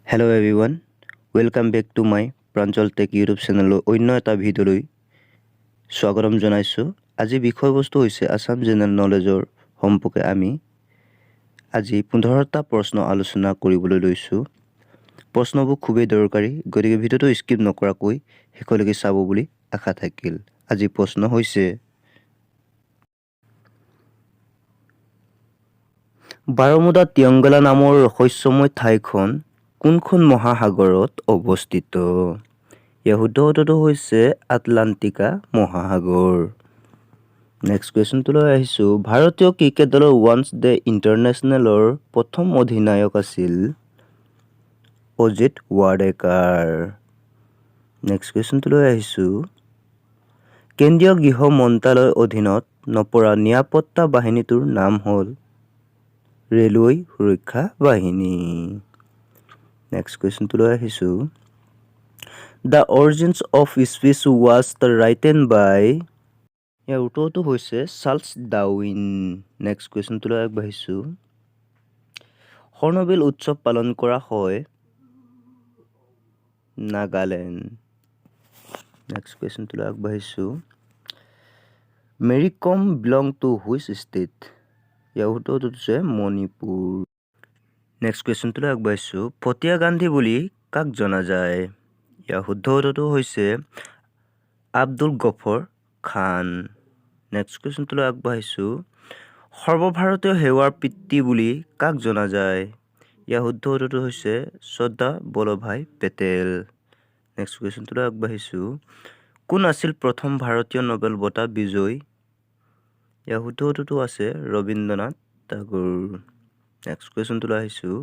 Hello everyone, welcome back to my Pranjal Tech YouTube চেনেলৰ অন্য এটা ভিডিঅ'লৈ স্বাগতম জনাইছোঁ। আজি বিষয়বস্তু হৈছে আছাম জেনেৰেল নলেজৰ সম্পৰ্কে। আমি আজি 15টা প্ৰশ্ন আলোচনা কৰিবলৈ লৈছোঁ। প্ৰশ্নবোৰ খুবেই দৰকাৰী, গতিকে ভিডিঅ'টো স্কিপ নকৰাকৈ শেষলৈকে চাব বুলি আশা থাকিল। আজি প্ৰশ্ন হৈছে, বাৰমুডা ট্ৰিয়েংগল নামৰ ৰহস্যময় ঠাইখন কোনখন মহাসাগৰত অৱস্থিত? ইয়াৰ শুদ্ধ উত্তৰটো হৈছে আটলাণ্টিকা মহাসাগৰ। নেক্সট কুৱেশ্যনটোলৈ আহিছোঁ। ভাৰতীয় ক্ৰিকেট দলৰ ওৱান ডে ইণ্টাৰনেশ্যনেলৰ প্ৰথম অধিনায়ক আছিল অজিত ৱাডেকাৰ। নেক্সট কুৱেশ্যনটোলৈ আহিছোঁ। কেন্দ্ৰীয় গৃহ মন্ত্ৰালয়ৰ অধীনত নপৰা নিৰাপত্তা বাহিনীটোৰ নাম হ'ল ৰেলৱে সুৰক্ষা বাহিনী। নেক্সট কুৱেশ্যনটোলৈ আহিছোঁ। The Origins of Species was written by? ইয়াৰ উত্তৰটো হৈছে চাৰ্লছ ডাৰউইন। নেক্সট কুৱেশ্যনটোলৈ আগবাঢ়িছোঁ। হৰ্ণবিল উৎসৱ পালন কৰা হয় নাগালেণ্ড। নেক্সট কুৱেশ্যনটোলৈ আগবাঢ়িছোঁ। Mary Kom belong to which state? ইয়াৰ উত্তৰটো হৈছে মণিপুৰ। নেক্সট কুৱেশ্যনটোলৈ আগবাঢ়িছোঁ। ফটিয়া গান্ধী বুলি কাক জনা যায়? ইয়াৰ শুদ্ধ উত্তৰটো হৈছে আব্দুল গফৰ খান। নেক্সট কুৱেশ্যনটোলৈ আগবাঢ়িছোঁ। সৰ্বভাৰতীয় সেৱাৰ পিতৃ বুলি কাক জনা যায়? ইয়াৰ শুদ্ধ উত্তৰটো হৈছে চৰ্দাৰ বল্লভভাই পেটেল। নেক্সট কুৱেশ্যনটোলৈ আগবাঢ়িছোঁ। কোন আছিল প্ৰথম ভাৰতীয় নোবেল বঁটা বিজয়ী? ইয়াৰ শুদ্ধ উত্তৰটো আছে ৰবীন্দ্ৰনাথ ঠাকুৰ। নেক্সট কুৱেশ্যনটোলৈ আহিছোঁ।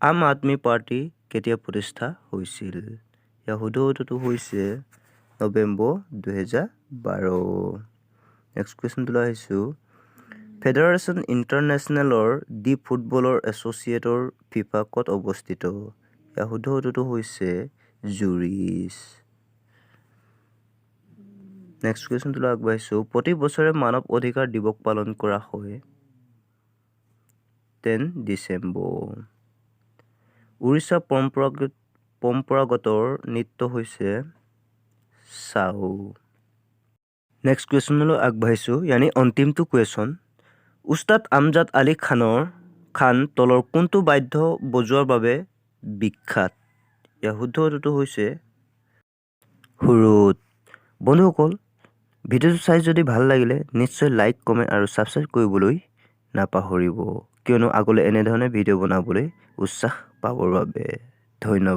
আম আদমি পাৰ্টি কেতিয়া প্ৰতিষ্ঠা হৈছিল? ইয়াৰ শুদ্ধ উত্তৰটো হৈছে নৱেম্বৰ 2012। নেক্সট কুৱেশ্যনটোলৈ আহিছোঁ। ফেডাৰেশ্যন ইণ্টাৰনেশ্যনেলৰ ডি ফুটবলৰ এছ'চিয়েটৰ ফিফা ক'ত অৱস্থিত? ইয়াৰ শুদ্ধ উত্তৰটো হৈছে জুৰিচ। নেক্সট কুৱেশ্যনটোলৈ আগবাঢ়িছোঁ। প্ৰতি বছৰে মানৱ অধিকাৰ দিৱস পালন কৰা হয় 10 ডিচেম্বৰ। উৰিষ্যাৰ পৰম্পৰাগতৰ নৃত্য হৈছে চাউ। নেক্সট কুৱেশ্যনলৈ আগবাঢ়িছোঁ, ইয়ানি অন্তিমটো কুৱেশ্যন। উস্তাদ আমজাদ আলী খান তলৰ কোনটো বাদ্য বজোৱাৰ বাবে বিখ্যাত? ইয়াৰ শুদ্ধ উত্তৰটো হৈছে সুৰত। বন্ধুসকল, ভিডিঅ'টো চাই যদি ভাল লাগিলে নিশ্চয় লাইক, কমেণ্ট আৰু ছাবস্ক্ৰাইব কৰিবলৈ নাপাহৰিব, কিয়নো আগলৈ এনেধৰণে ভিডিঅ' বনাবলৈ উৎসাহ পাবৰ বাবে। ধন্যবাদ।